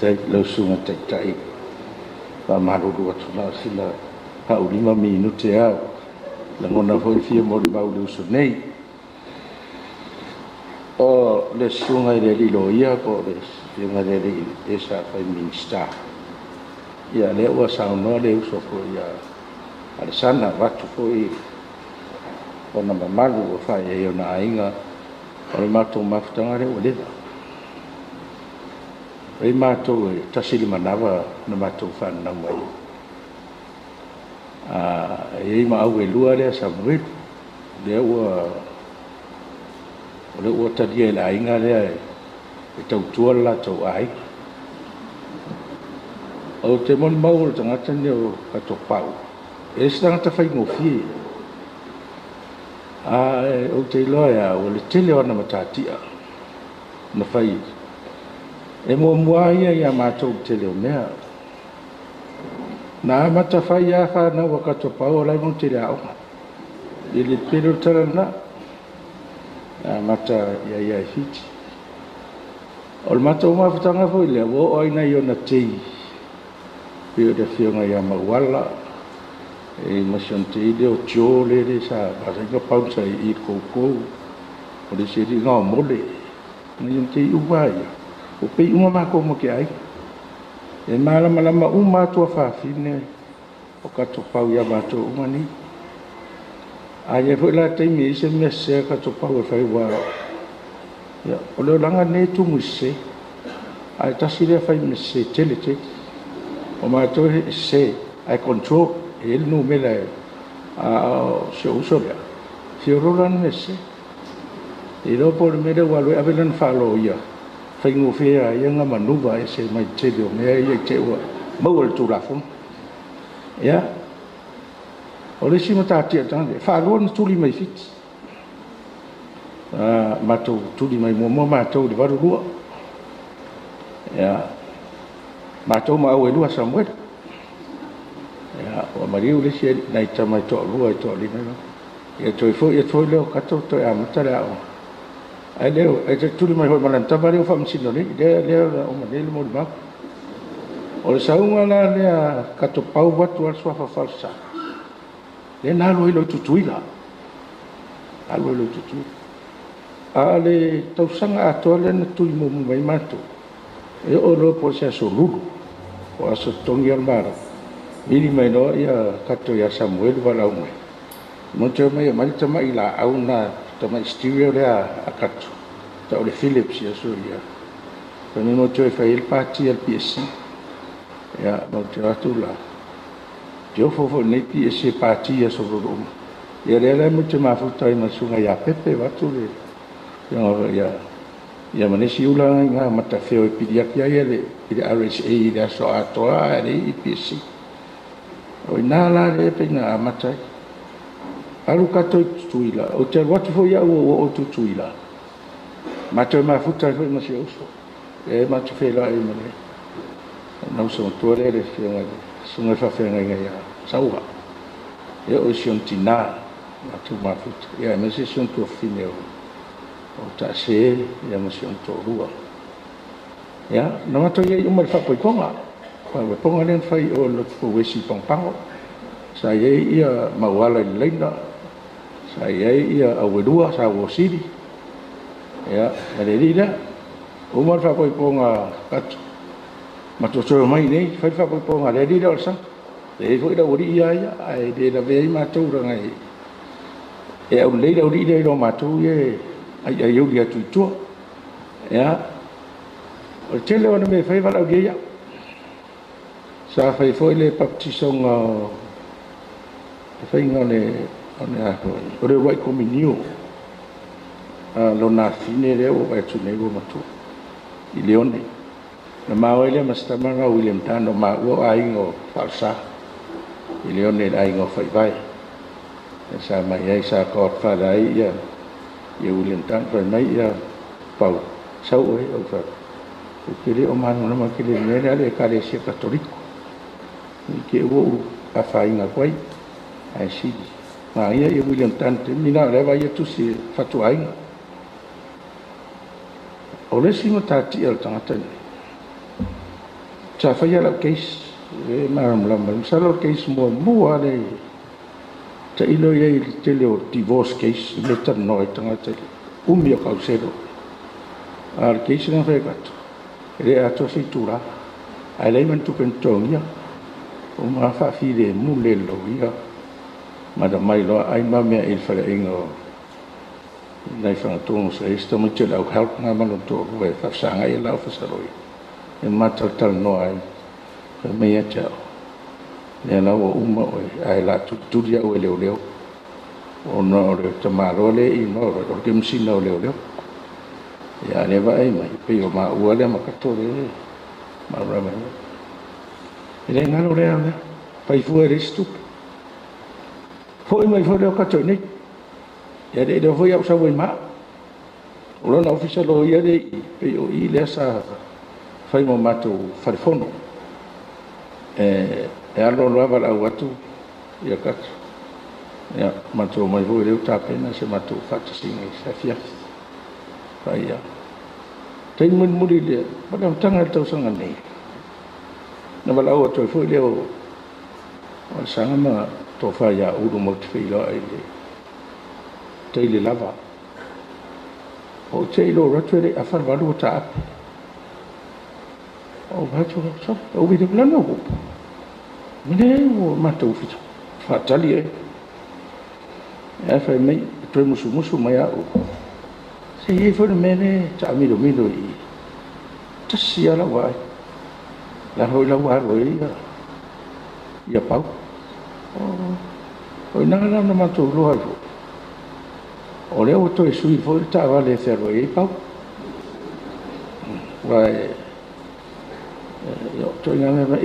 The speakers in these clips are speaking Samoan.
Lau Susuga i le Taitai, faamalulu atu na o sina au 5 minute lava, e lagona foi le fia molimau i le uso nei. O le susuga i le alii loia po o le afioga i le alii le sa fai Minisita, ia lea ua saunoa le uso foi ia Alesana, avatu foi ona mamalu ua fai ai e ona aiga. O le matou mafutaga lea ua leva. E i ai matou e tasi le manava na matou fananau mai ai. E i ai ma auelua lea Samuelu, o lea ua talia e le aiga lea e tautua le latou aiga. Ou te molimau o le tagata lenei o Katopau, e le se tagata faigofie. Ae ou te iloa e au, o le tele o ana matatia na fai, e muamua ia ia matou i le tele o mea. Na amata fai lava fanau a Katopau o la e matou te le aoga. I le pele o le tala lena. Na amata ia ia i Fiti. O le matou mafutaga foi lea, ua oo ai nai ona tei, pei o le afioga ia Mauala, e ma si ona tei lea o Joe lele sa masani ona bounce i i le koukou, o le isi alii o Mole, nai ona tei uma lava ia, ua pei uma matou ma te aiga. E malamalama uma atu tuafafine o Katopau ia matou uma nei. A i ai foi la taimi e i ai se mea sese a Katopau e fai, ua ia, o le olaga lenei e tumu i sese. Ae tasi lea fai mea sese tele tele. O matou e sese, ae control, e i ai le numera e a o si ou uso lea, feoloolo lana mea sese. E iloa po o le mea lea ua alu ai ave lana faaloia, faigofie ia ia ona manuva ese mai le tele o mea ia i te i ua maua i le Tulafono. Ia, o le isi matatia o le tagata, e faalua ona tuli mai Fiti. Matou tuli mai muamua matou i le 82. Ia, matou ma auelua Samuelu. Ia, ua maliu le isi nai tama e toalua e toalima. Ia toe foi atu foi lea o Kato toe amata le aoga. Ae leo, e tuli mai foi ma lana tama lea ua faamasino nei, lea ua uma nei le molimau. O le sauga la lea Katopau atu lava le suafa Falesa, lea na alu ai loa i Tutuila. Alu ai loa i Tutuila. A o le tausaga atoa lea na tuli muamua mai ai matou, e oo loa po o se aso Lulu, o aso totogi o le Malo, vili mai loa ia Kato ia Samuelu valaau mai. Mo te mai aumai le tamai laau na, tamai stereo lea a Kato, tau le Philips ia aso ia. Fai mai mo te fai ai le pati a le PSC. Ia, mo te atu la, te ofo foi nei PSC pati aso lolo uma. Ia lea la mo te mafuta ai ma le susuga ia Pepe vatu le ia ia ma nisi ula ngā matawheo e pili ake ai le i le RSA i le aso atoa a le i PSC. O ina la le pe na amata ai. Alu kato i Tutuila, o te alu atu foi au o o Tutuila. Matou mafuta ai foi ma si uso. E matou feiloai ma le na uso matua lea le afioga i le susuga i le faafeagaiga ia Saua. E oo i si ona tinā, matou mafuta. Ia aemaise si ona tuafafine o Taase ia ma si ona toalua. Ia, na matou i ai uma i le faapoipoga. Faapoipoga lea na fai o le Lotu Fauesi i Pagopago. Sa i ai ia Mauala i le laina, sa i ai ia Auelua, sa Uosili, ia, ma le alii lea. Uma le faapoipoga atu, matou toe omai nei, fai le faapoipoga a le alii lea o Alesana. E i ai foi le aualii ia ia, ae le lavea ai matou leaga e aulelei le aualii lea i lo matou ia e aiaiuli atu i tua. Ia, o le tele o ana mea e fai valaaulia ia. Sa fai foi le baptisoga o le faiga o le o le a foi, o le uluai komunio a lona afine lea ua vaai atu nei ua matua i Leone. Na maua ai lea ma si tama na o William Dunn o maua o aiga o Faalesa i Leone i le aiga o Faivae. Sa mai ai sa godfather ai ia ia William Dunn fai mai ia Pau sau oe au fai. Ou te le o malamalama tele i le mea lea le Ekalesia Katoliko. I te ua ou afaina atu ai. Ae sili. Maia ia William Dunn te mina o lea vai ia tusi fatuaiga. O le isi matatia o le tagata nei. Sa faia lau case e malamalama, masalo o le case muamua lea tailo i ai i le tele o divorce case le talanoa ai tagata i le umi o kauselo. A o le case na fai atu, e le atoa se itula, ae leai ma ni tupe na totogia. Ua ma faafilemu le loia ma aumai loa ai ma mea i le faleaiga o nai fagatonu sa i ai si tamaiti o le au help na ma lona toalua e faafesagai e la ofisa loia. E matalatalanoa ai, fai mai ia te au, lea la ua uma oe, ae la tulituli au e leoleo. Ona o le tamaloa lea i o le kemasina o leoleo. Ia lea vaai mai, pei o maua lea ma kato le malamalama. E le galo lea mea, fai fua e leai se tupe. Foi mai foi lea o kato i nei. Ia le lea foi au sau ai ma. O lona ofisa loia lea i, pei o i lea sa fai ma matou falefono. E alu alu lava valaau atu ia kato. Ia, matou mai foi lea ua tapena se matou faatasiga i se afiafi. Fai ia. Taimi mulimuli lea, ma le amataga i le tausaga nei. Na valaau atu ai foi lea o Alesana ma tofa ia Ulu matou te feiloai i le tai le lava. Ou te i lou atu e le i afa le 8 ua taape. Ou vaai atu, sole, ou vili lana ua. Leai ua matou faatali ai. Ae fai mai, toe musumusu mai au. Se i ai foi le mea lea e taamilomilo i i. Tasi lava lau vaai. La foi la ua alu ai ia pau. O ina la na matou iloa ai foi. O lea ua toe sui foi le taavale e fealuai ai pau. Aua e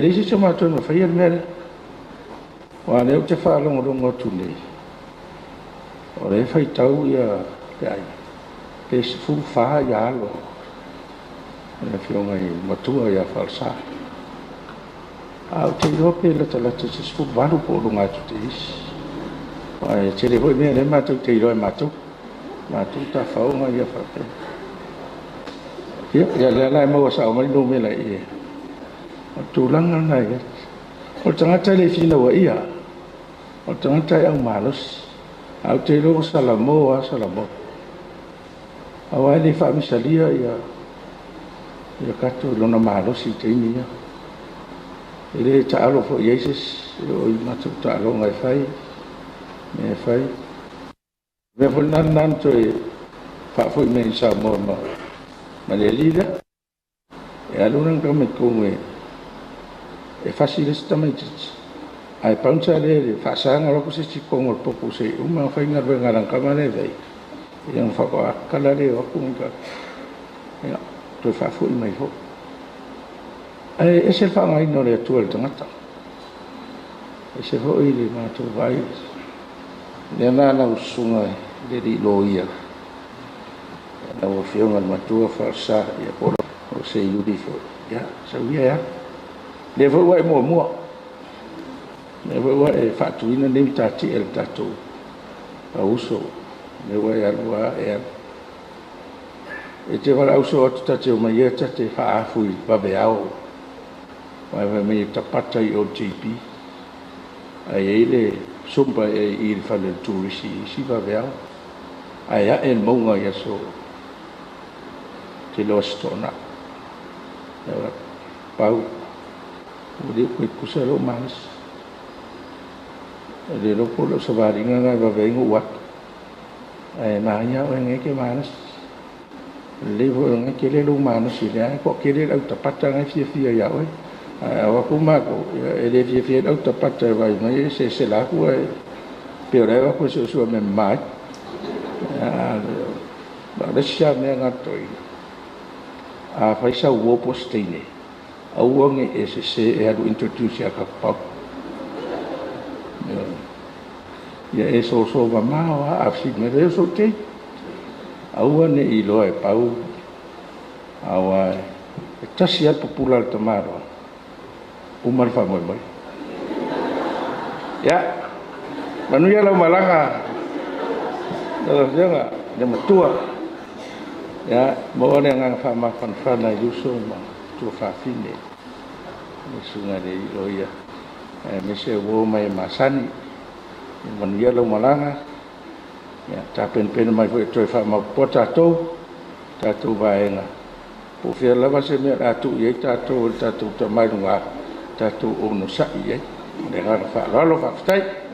leai se isi o matou e mafaia le mea lea. Aua o lea ou te faalogologo atu nei, o lea e faitau ia le aiga, pe 14 ia alo o le afioga i le matua ia Falesa. A ou te iloa pe latalata i se 18 po o luga atu te isi. Aua e tele foi mea lea matou te iloa e matou. Matou tafaoga ia faapea. Ia lea la e maua sao mai le numera i e. O le tulaga lena e i ai. O le tagata e le finauaia, o le tagata e aumalosi. Ae ou te iloa ua salamo lava salamo. Aua e le faamisalia ia tatou i lona malosi i taimi ia. E le taalo foi i ai se isi, e oo i matou taaloga e fai, mea e fai. O mea foi lena na toe faafoi mai i Samoa ma le alii lea. E alu lana tama i totonu e fasi le isi tamaitiiti, ae bouncer lea le faasaga loa atu se isi i totonu o le potu se i uma ona fai galuega a lana tama lea e fai. Ia ona faatoa kala lea o atu ia, toe faafoi mai foi. Ae ese le faaaogaina o le Atua i le tagata. Ese foi le matou vaai. Lea la lau susuga i le alii loia, lau afioga i le matua Falesa, ia po o se iuli foi. Ia, sau ia e alu. Lea foi ua e muamua. Lea foi ua e faatuina nei matatia i le tatou auuso. Lea ua e alu lava e alu. E te valaau soo atu ta te omai ia ta te faaafu i vaveao. Aua fai mai e tapata i OTP. Ae i ai le sumba e i le fale o le turisi i isi vaveao. Ae ae le mauga i aso te loa se toanai. Pau, ua le koe tutusa lou malosi. E le iloa po o lau savaliga lena e vave ai ona ou alu. Ae manaia oe e te malosi. Lelei foi o lena e tele lou malosi, lea e toatele le au tapata na e fiafia ia oe. Ae o atu matou, e le fiafia le au tapata e vaai mai e sesela atu ae pei o la e o atu e suesue mea mama ai. O le isi lava mea na toeaina, a fai sau uo po o se teine, aua ne i e sese e alu introduce ia Pau. Ia e soso mamao lava, a fesili mai, e sou teine. Aua ne i iloa e Pau, aua e tasi lava le pupula a le tamaloa, uma le faamoemoe. Ia, manuia lau malaga, lau afioga, le matua. Ia, maua le agaga faamafanafana i uso ma tuafafine. Le susuga i le loia, aemaise uo ma e masani. Ia manuia lau malaga. Ia tapenapena mai foi e toe faamaopoopoa tatou vaega, po o fea lava se mea o le a tuu i ai tatou e le tatou Tama i luga, tatou onosai i ai. Ma le agaga faaaloalo, faafetai.